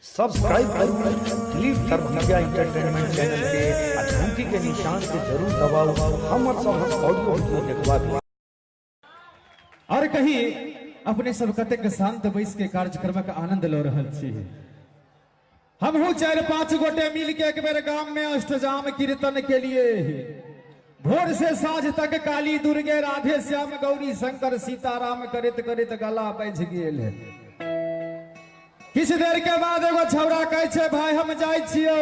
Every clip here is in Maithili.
सब्सक्राइब करू दिलीप दरभंगिया एंटरटेनमेंट चैनल के आ घंटी के निशान के जरूर दबाउ हमर सबहक ऑडियो वीडियो देखबाक लेल। और कहीं अपने सब कतेक शांत बैस के कार्यक्रमक आनंद ल रहल छी। हमहू 4-5 गोटे मिल के एक बेर गाम में अष्टजाम कीर्तन के लिए भोर से साँझ तक काली दुर्गे राधे श्याम गौरी शंकर सीताराम करैत करैत गला बज गेल। किछु देर के बाद एगो छौड़ा कहै छै, भाई हम जाइ छियौ।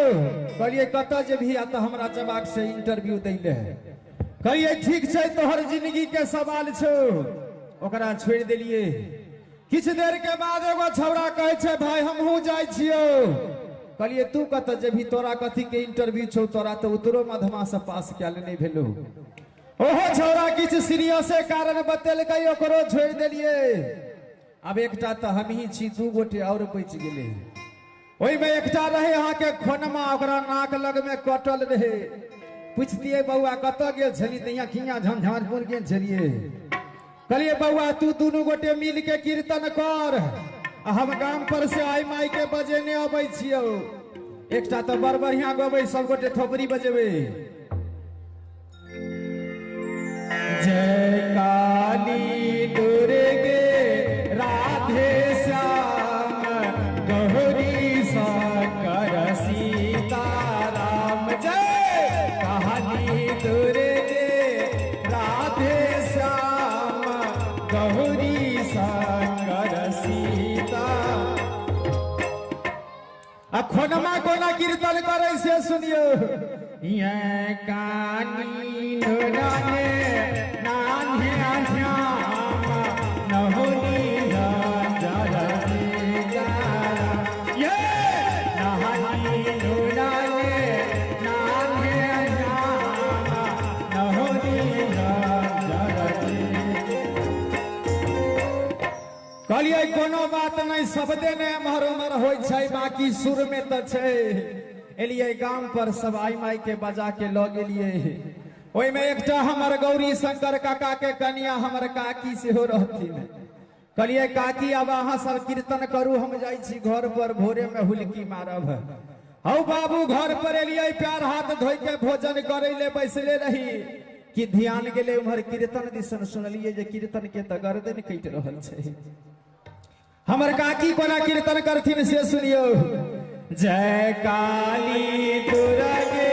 कहलियै कतऽ जेबही? आ तऽ हमरा जबाक से इंटरव्यू दै ले। कहलियै ठीक छै, तोहर जिंदगी के सवाल छौ। ओकरा छोड़ि देलियै। किछु देर के बाद एगो छौड़ा कहै छै, भाई हमहूँ जाइ छियौ। कहलियै तू कतऽ जेबही? तोरा कथी के इंटरव्यू छौ? तोरा तऽ उत्तरो मध्यमा से पास कयल नहि भेलौ। ओहो छौड़ा किछु सीरियसे कारण बतेलकै, ओकरो छोड़ि देलियै। आब एकटा तऽ हमही छी, 2 गोटे और बचि गेलै। ओहिमे एकटा रहै अहाँके खोनमा, ओकरा नाक लगमे कटल रहै। पुछतियै बौआ कतऽ गेल छली? तऽ यहाँ किया झंझारपुर गेल छलियै। कहलियै बौआ तू दुनू गोटे मिल के कीर्तन कर, आ हम गाम पर से आई माई के बजेने अबै छियौ। एकटा तऽ बड़ बढ़िया गबै, सब गोटे थोपड़ी बजेबै। जय काली दुर्गे राधे श्याम गौरी शंकर सीताराम। जय काली दुर्गे राधे श्याम गौरी शंकर सीता। आ खोनमा कोना कीर्तन करै से सुनियो। ये कानी नुराने नान्हे श्याम नहुनी ये नहानी नुराने नान्हे श्याम नहुनी। कहलियै कोनो बात नहीं, शब्दे ने एम्हर उम्हर होइ छै, बाकी सुर में तऽ छै। एलियै गाम पर, सब आई माई के बजा के लऽ गेलियै। ओहिमे एकटा हमर गौरी शंकर काका के कनिया हमर काकी सेहो रहथिन। कहलियै काकी आब अहाँ सब कीर्तन करू, हम जाइ छी घर पर, भोरे में हुलकी मारब। हौ बाबू घर पर एलियै, पैर हाथ धोइ के भोजन करै ले बैसले रही कि ध्यान गेलै उम्हर कीर्तन दिसन। सुनलियै जे कीर्तन के तऽ गर्दन कटि रहल छै। हमर काकी कोना कीर्तन करथिन से सुनियौ। जय काली दुर्गे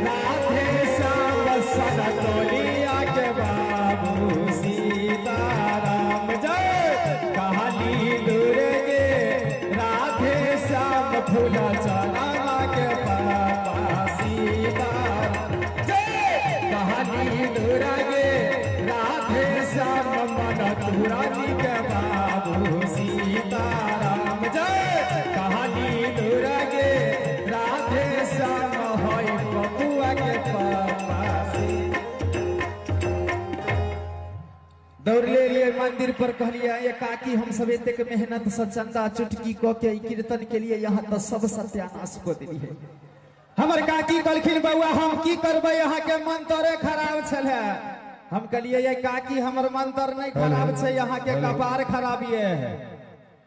राधे श्याम सनतोलिया के बाबू सीताराम। जय काली दुर्गे राधे श्याम फूला चना के पापा सीताराम। जय काली दुर्गे राधे श्याम मन तुरानी के बाबू सीताराम। जय काली दुर्गे राधे श्याम होई बबुआ के पापा। दौड़ले लिए मंदिर पर, कहलिए ये काकी हम सब एतेक मेहनत से चंदा चुटकी क के कीर्तन के लिए यहाँ तऽ सब सत्यानाश कऽ देलियै। हमर काकी कहलखिन बौआ हम की करबै, अहाँ के मंतरे खराब छलै। हम कहलिए ये काकी हमर मंतर नहीं खराब छै, अहाँ के कपार खराब ये।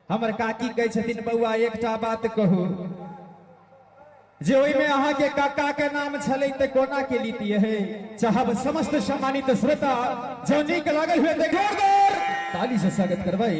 हमर काकी कहै छथिन बौआ एकटा बात कहू, जे ओहिमे अहाँ के काका के नाम छलै तऽ कोना के लीतियै हे। चाहब समस्त सम्मानित श्रोता जो नीक लागल हुए तऽ जोरदार ताली से स्वागत करबै।